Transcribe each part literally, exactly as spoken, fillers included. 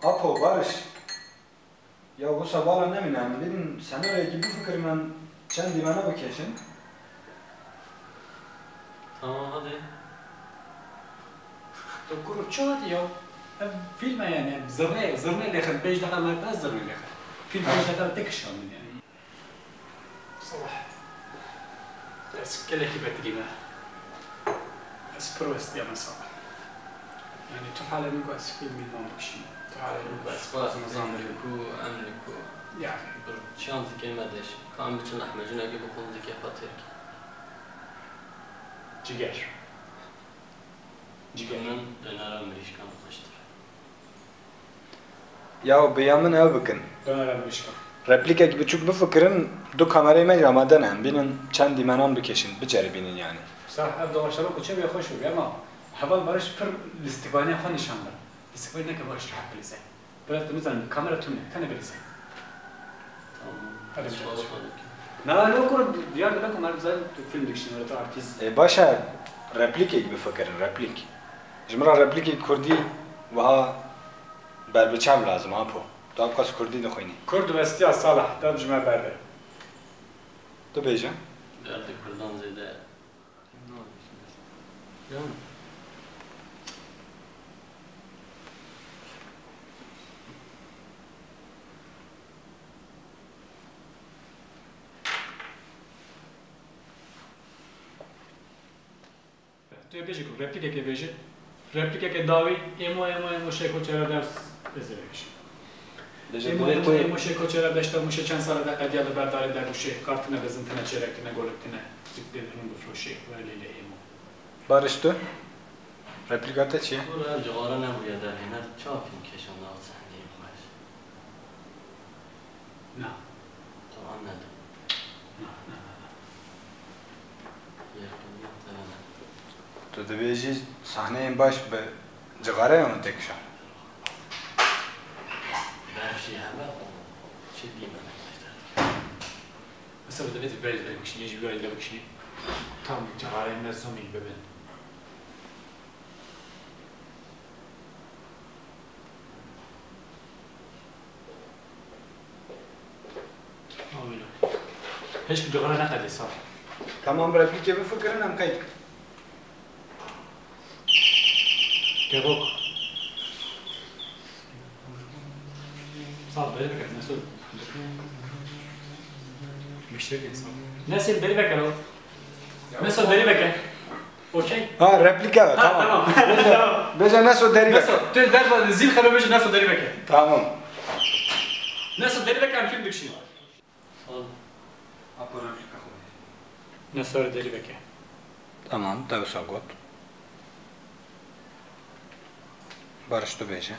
Apo, Barış. Ya wisa bala nemîne, em bînin senaryekî bifikirin, em çend dîmena bikêşin. Tamam, hadi. Tu kuro çi hatî ya? Ev fîlm e yani, em zirnê, zirnê lêxin, pênc deqa me bes zirnê lêxin. Fîlm pênc deqa te kişandin yani. Salah. Ez gelekî betilî me. Ez pir westiyame Salah. Yani tu halê min ku ez fîlmî wan bikişînim. Tu halê min ku ez Spas, nizam bikim. Ku, em li ku. Yani. Bir şans dikeyim me deş. Kan biçin lahmecunekî bixwin zikê xwe têr. Ciger. Ciger. Min dönera mirîşkan xweştir. Ya bi ya min ew bikin. Dönera mirîşkan. Replîkek biçûk bifikirin, du kamerayê me jî amade ne. Em bînin çend dîmenan bikêşin, biceribînin yani. Sah, ev dawaştana ku çê bê xweş bû, ama heval Barış pir lîstikvaniyê xwe nîşan da. Lîstikvanî neke Barış rehet bilîze. Bira tu nizanim, kamera tune, tenê bilîze. Tamam. Hadi. Spas. Na, ne okur, diyar da ku mer zaten tu film dikişin, öyle tu artist. E, baş e, replîkek bifikirin, replîk. Ji min re replîkek kurdî wiha berbiçav lazim, Apo. Tu ev qas kurdî dixwînî. Kurd westiya Salah, dev ji me berde. Tu bêje. Derdê kurdan zêde. Tu yê bêjî ku replîkekê bêje. Replîkeke dawî, êmo, êmo, êmo, şêko çêre ders, ez ê vêjim. Bêje, êmo, êmo, êmo, şêko çêre deşta mûşê çend sale de qediya li ber darê de mûşê, kar tine, bezin tine, çêrek tine, golik tine, zik dê hûn bifroşê, were lê lê êmo. Barış tu? Replîka te çi ye? Were cixare nebûye derhêner, çakin kêşan nav sehneyê xweş. Na. Quran nedim. Na, na, na, na. Yê qîmî tera nedim. Tu dibêjî sahneyên baş bi cixareyan têkişan? Berf jî hebe, çi dîme ne baş der. Mesela divê tu berî de bikişînî, ji vî alî de bikişînî. Tam cixareyên me zomî bibin. Amîn. Hiç bir cixare neqedê sağ. Tamam, replîkê bifikirin, em qeyd. Kebok. Sağ ol, beri beke, Neso. Müşteri geldi, sağ ol. Nesil, beri beke lo. Neso, beri beke. Okey. Ha, replîka, ha, tamam. Tamam. Bêje, tamam. Bêje Neso derî beke. Neso, tu derba zîl xebe bêje Neso derî beke. Tamam. Neso derî beke, em film dikişîn. Sağ ol. Apo replîka xwe bêje. Neso derî beke. Tamam, te wisa got. Barış tu bêje.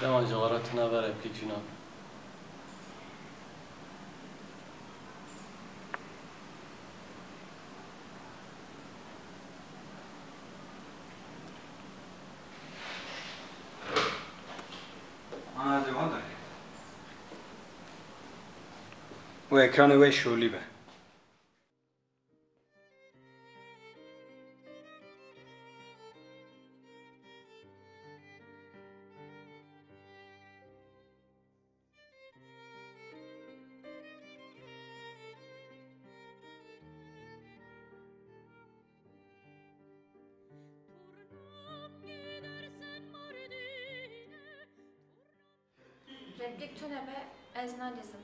Dema cixara tune be replîk jî nabe. Ana, ez ê wan derkevim. Û ekranê wê şolî be. Replîk tune be, ez nalîzim.